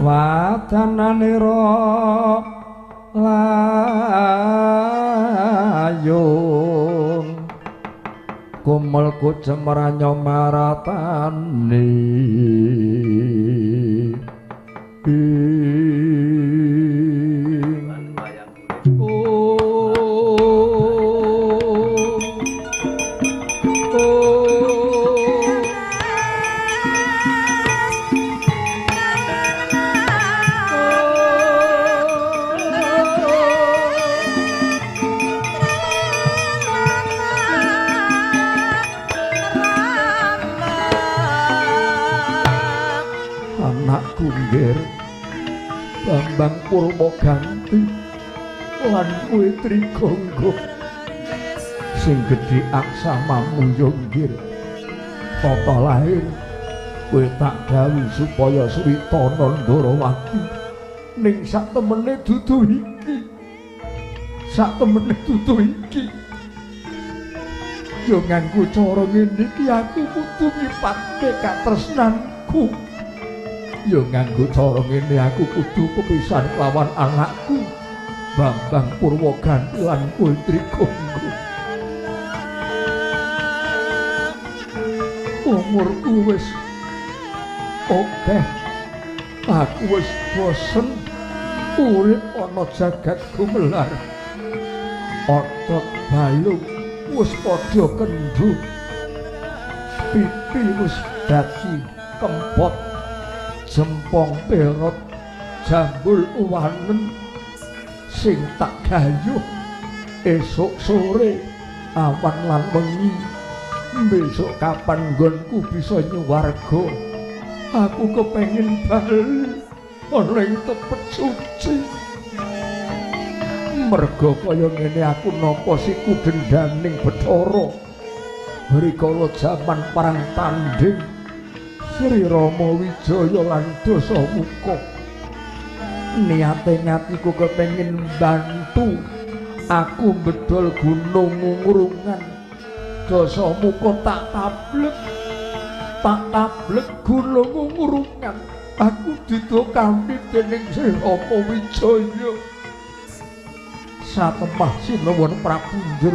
Wadananira layung kumel kucemranyo maratani anakku nggir Bambang Purwoganti lan kowe Trigonggo sing gedhe aksamamu yo nggir tata lahir kowe tak dawuhi supaya Switana Ndorowati ning sak temene dudu iki sak temene dudu iki yo nganggo cara ngene iki aku kudu nyipatke katresnanku. Yo nganggo cara ngene aku kudu kepisan kelawan anakku Bambang Purwoganti lan kowe Trigonggo. Umurku wis akeh, aku wis bosen urip ana jagat gumelar. Otot balung wis padha kendhu, pipi wis dadi kempot, jempong perot jambul uwanen sing tak gayuh esuk sore awan lan wengi. Besok kapan nggonku bisa nyuwarga, aku kepengin bali ana ing tepet suci. Merga kaya ngene aku nampa siku dendaming Bathara rikala jaman perang tanding Sri Rama Wijaya lan Dasamuka. Niate atiku kepengin bantu aku bedol gunung Ngrungan. Dasamuka tak tablek gunung Ngrungan. Aku didokani dening Sri Rama Wijaya. Satemah sinuwun Prabu Njur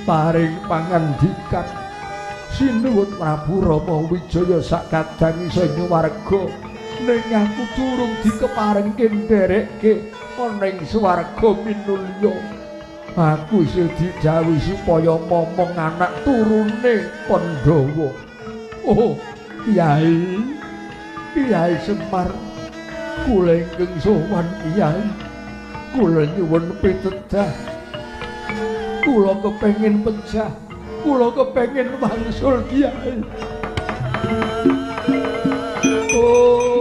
paring pangandikan, sinuwun Prabu Rama Wijaya sakadang iso nyuwarga, ning aku durung dikeparengke nderekke ana ing swarga minulya. Aku isih didhawuhi supaya momong anak turune Pandhawa. Oh, Kyai, Kyai Semar, kula ingkang sowan Kyai, kula nyuwun pitedah. Kula kepengin pejah, kula kepengin wangsul Kyai. Oh.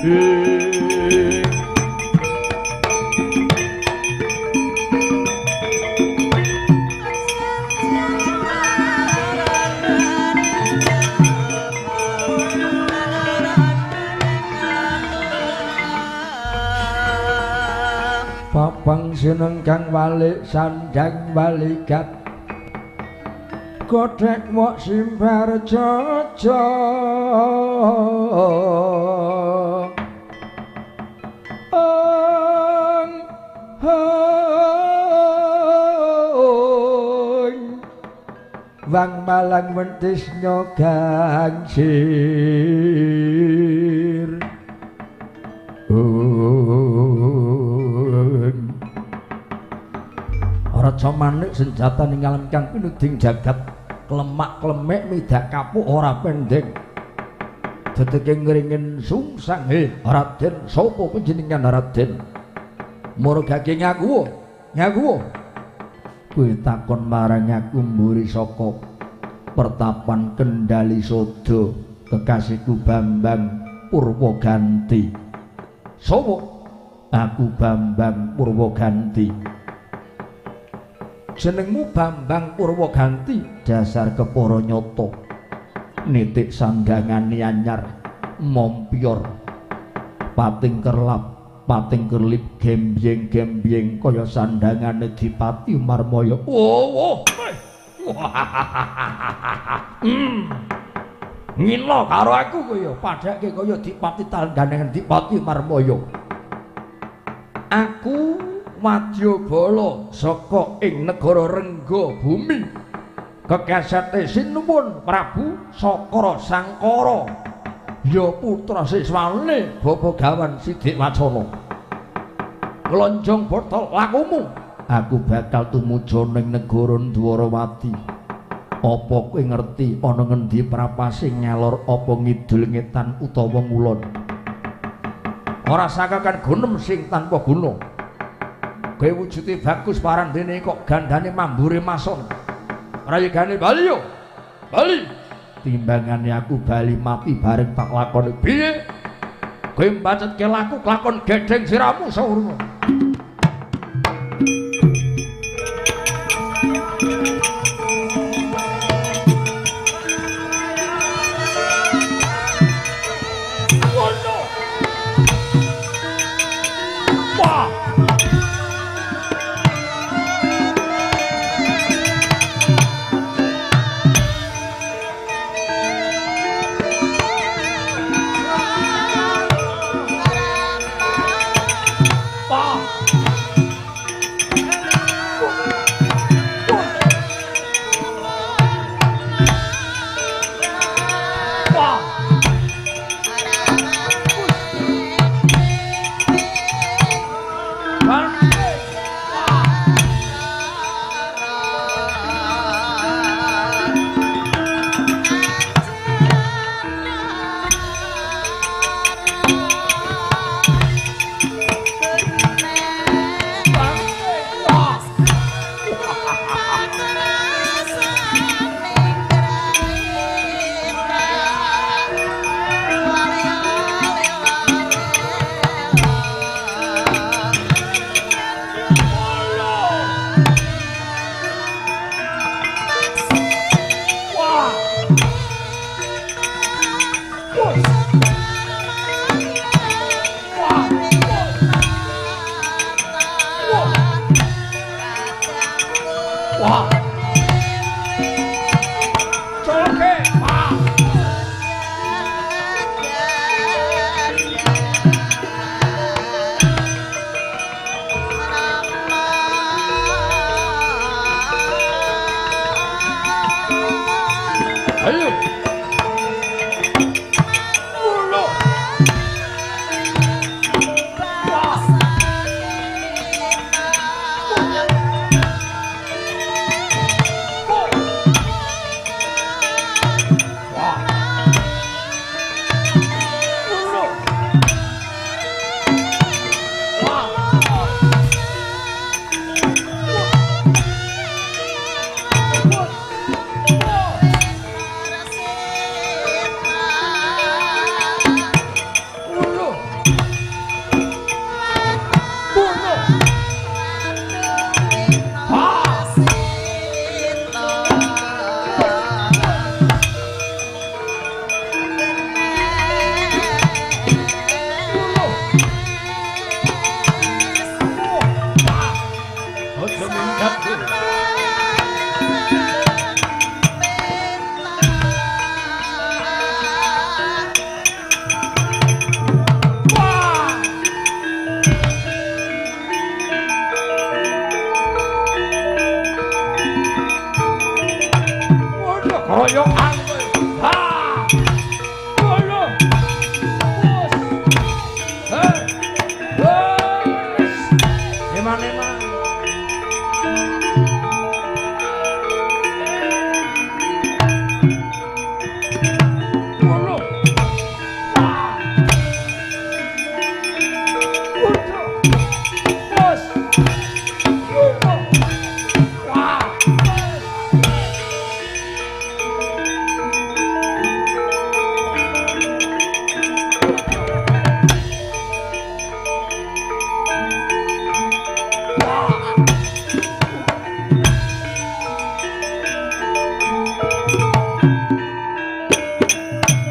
Papang seneng kang walik sandang walikat godhek mok simbar jaja ong hoi wang malang wentis nyogangsir Raja manik senjata ning alam kang pinuding jagat klemak-klemek midak kapuk ora pendheng dedeke ngringin sungsang. He Raden, sapa panjenengan Raden? Murgake ngaku ngaku kowe takon marang aku mburi saka pertapan Kendali Sodo kekasihku Bambang Purwoganti. Sapa? Aku Bambang Purwoganti. Jenengmu Bambang Purwoganti, dasar kepara nyata nitik sandangane anyar mompior pating kerlap pating kerlip gembyeng-gembyeng kaya sandangane Dipati Marmaya. Oh, oh. Ngino karo aku kaya padhake kaya Dipati tandhangan Dipati Marmaya. Aku Wadyabala saka ing negara Rengga Bumi kekasete sinuwun Prabu Sakara Sangkara ya putra siswane Bapa Gawan Sidik Wacana. Klonjong botol lakumu, aku bakal tumuju ning negara Dwarawati. Apa kowe ngerti ana ngendi prapase ngalor apa ngidul ngetan utawa ngulon? Ora sakakan gunem sing tanpa guna. Kowe wujude bagus parandene kok gandane mambure mason. Prayogane bali yo. Bali. Timbangane aku bali mati bareng tak lakoni. Piye? Kowe mbacetke laku kelakon gedheng siramu saurna.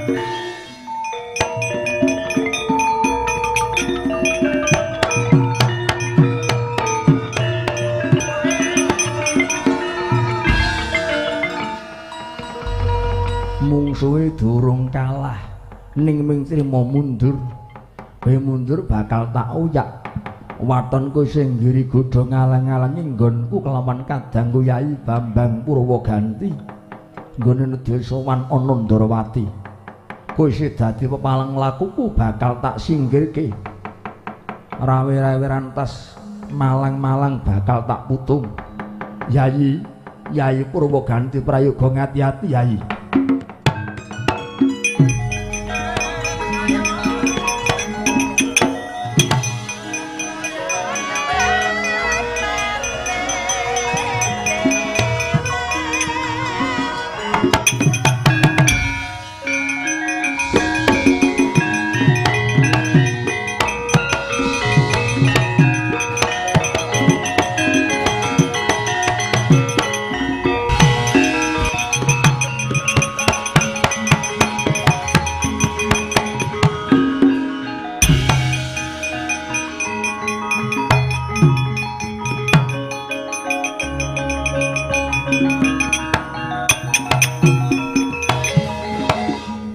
Mungsuhe durung kalah ning ming trima mundur. Kowe mundur bakal tak uyak. Watonku sing ngiri godha ngalang-alangi nggonku kelawan kadangku Yai Bambang Purwaganti. Nggone nedya sowan ana Ndrawati. Kowe isih dadi pepalang lakuku bakal tak singgirke. Rawe-rawe rantas malang-malang bakal tak putung. Yai, Yai Purwaganti prayoga ngati-ati Yai.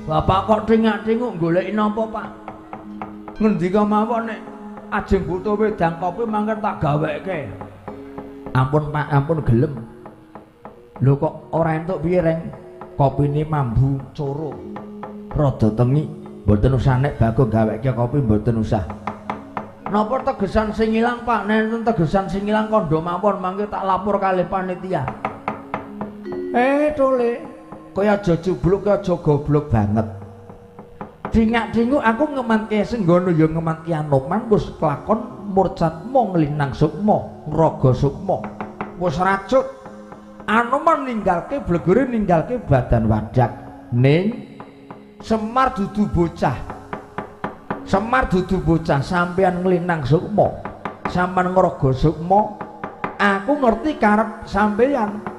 Bapak kok thingak-thinguk goleki napa, Pak? Ngendika mawon nek ajeng butuh wedang kopi mangke tak gaweke. Ampun, Pak, ampun gelem. Lho kok ora entuk piye, Reng? Kopine mambu coro. Rada tengi, mboten usah nek Bagong gaweke kopi mboten usah. Napa tegesan sing ilang, Pak? Nek enten tegesan sing ilang kandha mawon mangke tak lapor kalih panitia. Tole. Kowe aja jubluk, kowe aja goblok banget. Dingak-dinguk aku ngemantke Senggono ya ngemantke Anoman wis kelakon murcatma nglinang sukma, ngraga sukma. Wis racut. Anoman ninggalke blegore ninggalke badan wadak. Ning Semar dudu bocah. Semar dudu bocah sampeyan nglinang sukma. Sampeyan ngraga sukma. Aku ngerti karep sampeyan.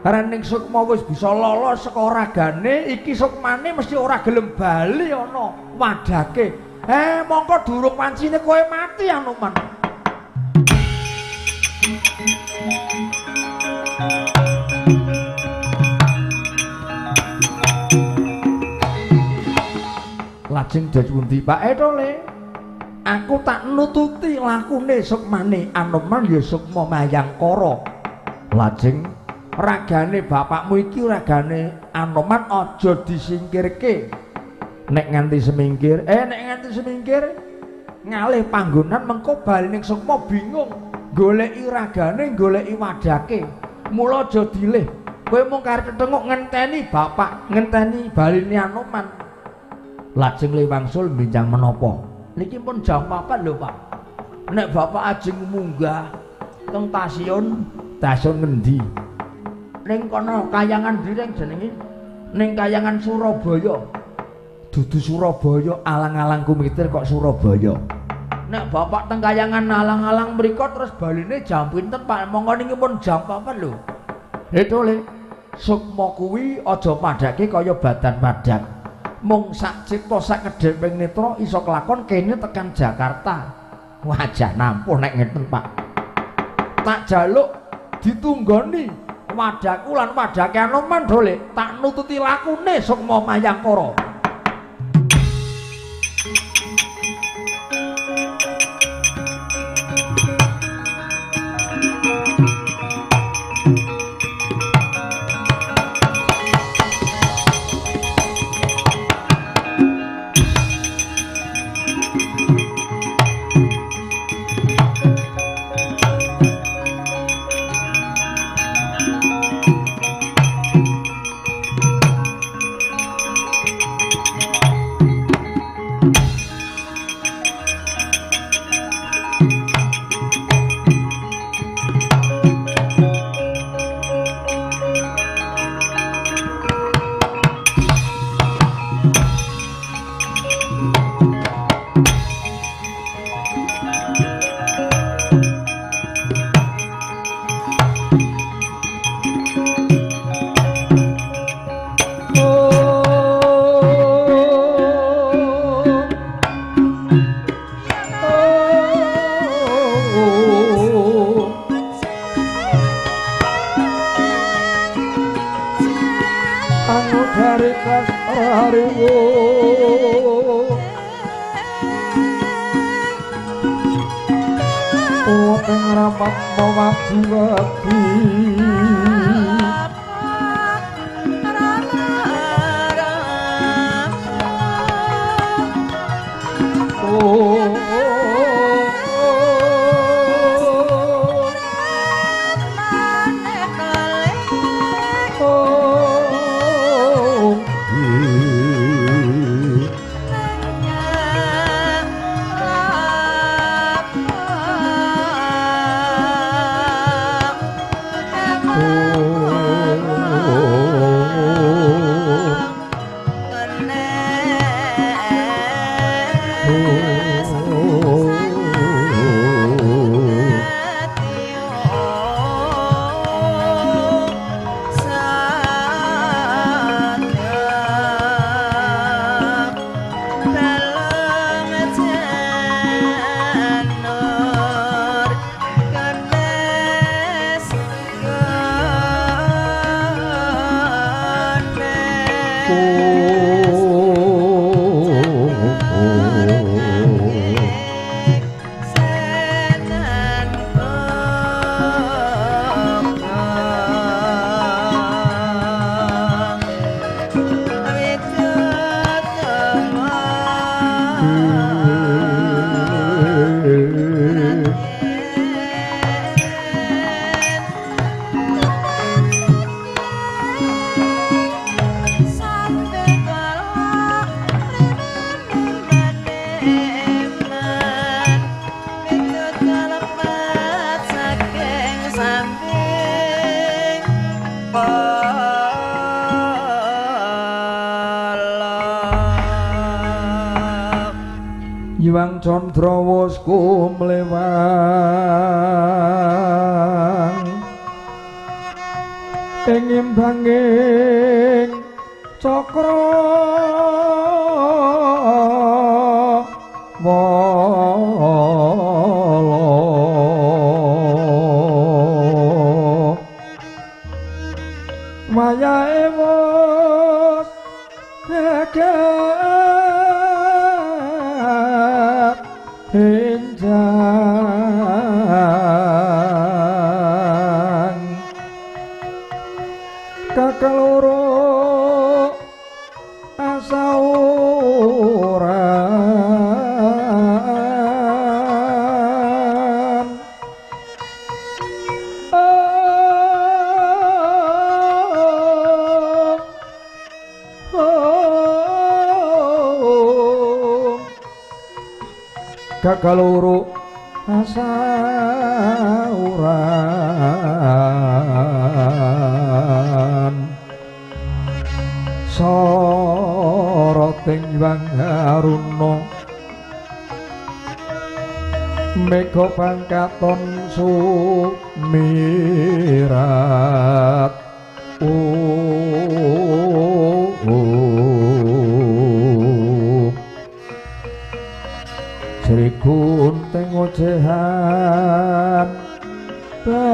Rening sukma wis bisa lolos saka ragane iki sukmane mesti ora gelem bali ana wadake. Mongko durung pancine kowe mati Anoman. Lajeng dos pundi Pak Tole? Aku tak nututi lakune sukmane Anoman ya sukma Mayangkara. Lajeng ragane bapakmu iki ragane Anoman aja disingkirke. Nek nganti semingkir, ngalih panggonan mengko bali ning sukma bingung goleki ragane, goleki wadake. Mula aja dilih. Kowe mung karep tetenguk ngenteni bapak, ngenteni baline Anoman. Lajeng lewangsul benjang menapa? Niki pun jam 4 lho, Pak. Nek bapak ajeng munggah teng stasiun, stasiun ngendi? Ning kono kayangan ndi reng jenenge? Ning kayangan Surabaya. Dudu Surabaya, alang-alang kumitir kok Surabaya. Nek bapak teng kayangan alang-alang mriku terus baline jam pinten, Pak? Monggo niki pun jam 4 lho. Tole, sukma kuwi aja padhake kaya badan padak. Mung sak cipta sak kedheping netra iso kelakon kene tekan Jakarta. Wajah nampuh nek ngeten, Pak. Tak jaluk ditunggoni wadakku lan wadake Anoman Dole, tak nututi lakune sukma Mayangkara. Riwo ing rapat mawadi-wadi Hyang Candra wus kumlewang ing imbanging cakra wala wayahe wis gegap enjang kakaloro asauran kakaloro asauran soroting Hyang Haruna mega pangkaton sumirat Sri Gunting ocehan baru